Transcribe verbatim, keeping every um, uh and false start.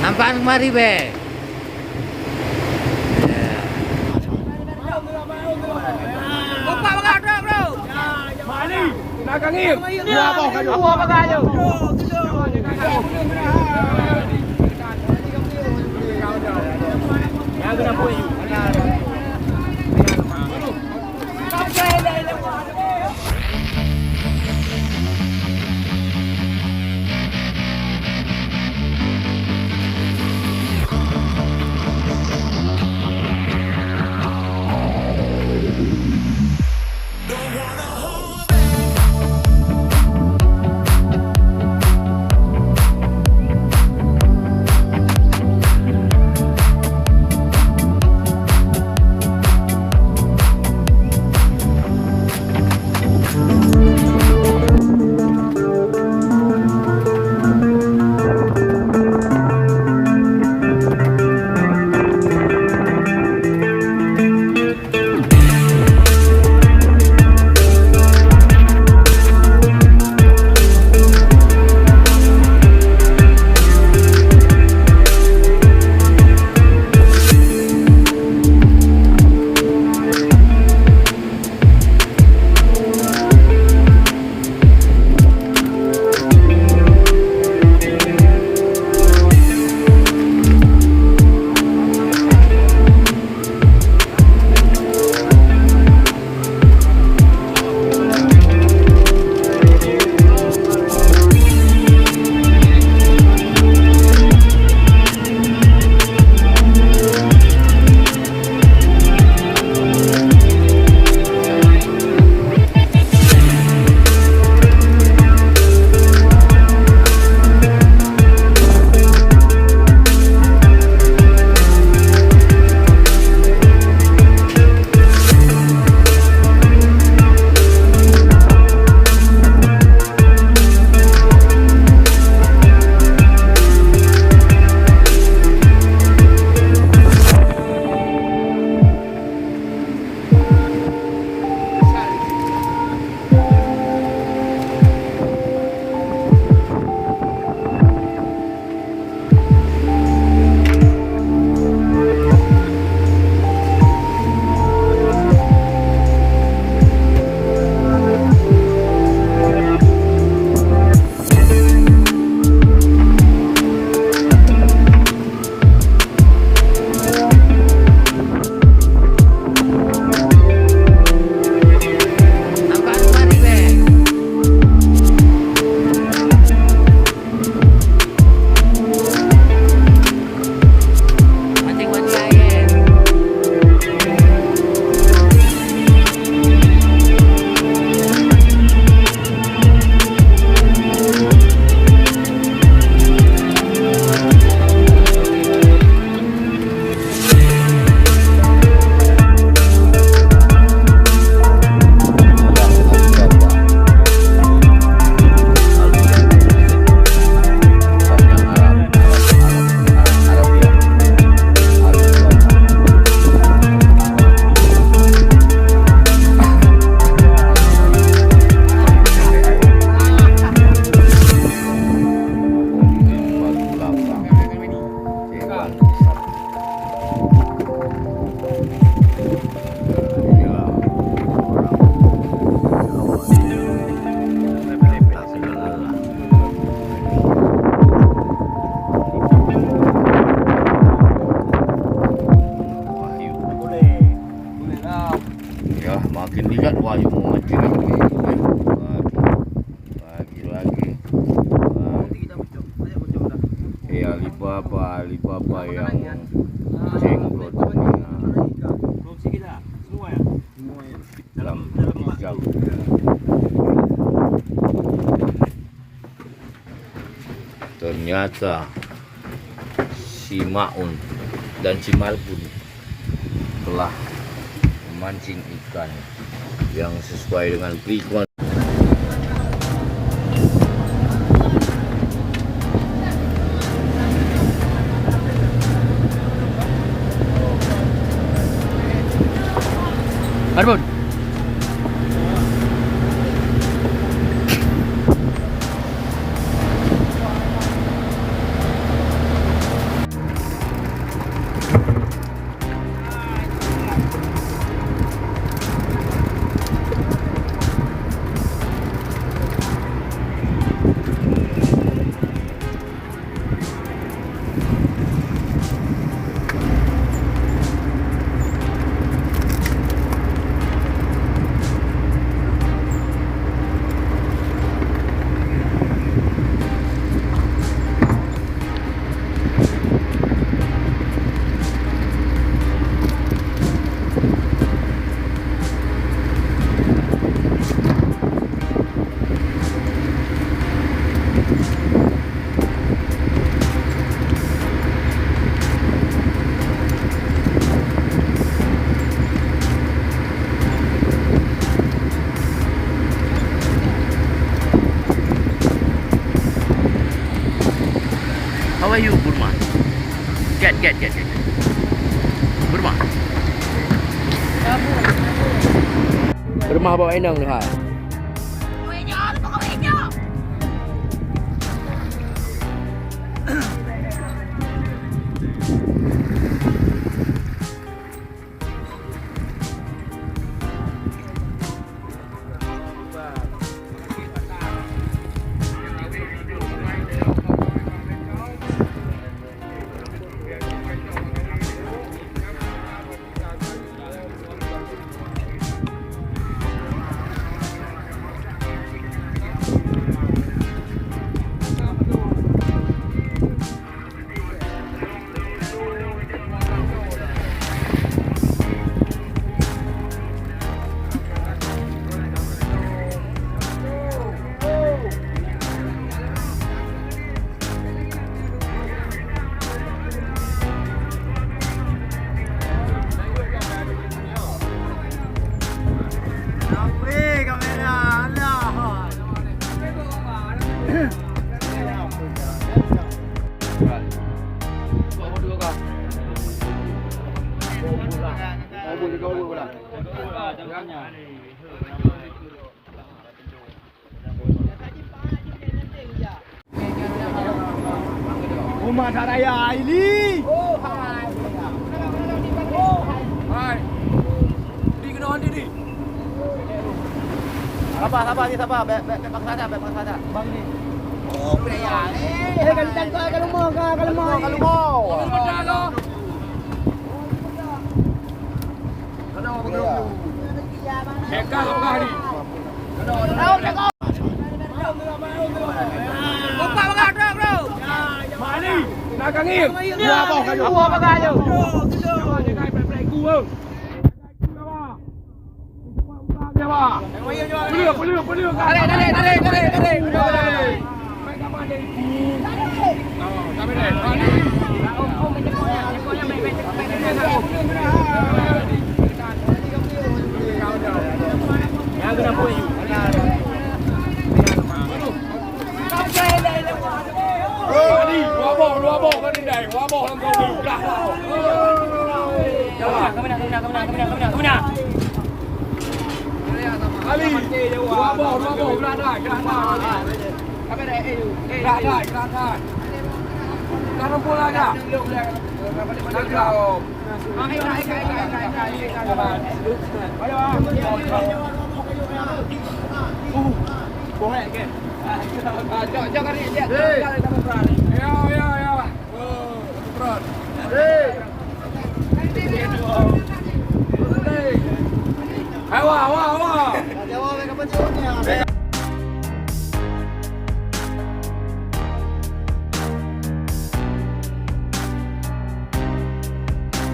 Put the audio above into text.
Nampak kemari, be. Ya, makin ligat wahyu memancing api. Lagi-lagi. Eh, Alibaba, Alibaba yang jenggot ni, ah. Dalam hijab. Ternyata si Maun dan si Malgun telah memancing ikan yang sesuai dengan perhitungan. Arbun. How are you, Burma? Get, get, get, get. Burma. Burma bawa inong tu, ha. Uma Daraya Aili. Hai. Di kena handi ni. Sabar, sabar, ni sabar. Bèk, bèk, bèk paksa dah, bèk paksa dah. Bang ni. Oh, playa. Eh, kan tangkap kat rumah, kat, kat rumah. Kat rumah. Mekah, Mekah ni. Mali, nak kangil. Dua boh kayu. Dua boh kayu. Pelek-pelek ku, eh. Peluk, peluk, peluk. Tarik, tarik, tarik, tarik, tarik. Ali, dua boh, dua boh, kau ni dai, dua boh lam kau ni. Dah, dah. Kau menang, kau menang, kau menang, kau menang, kau menang, kau menang. Ali, dua boh, dua boh, gerak dai, gerak dai. Gerak dai, gerak dai. Dah rempung lah, dah. Dah jauh. Hai, wah, wah, wah.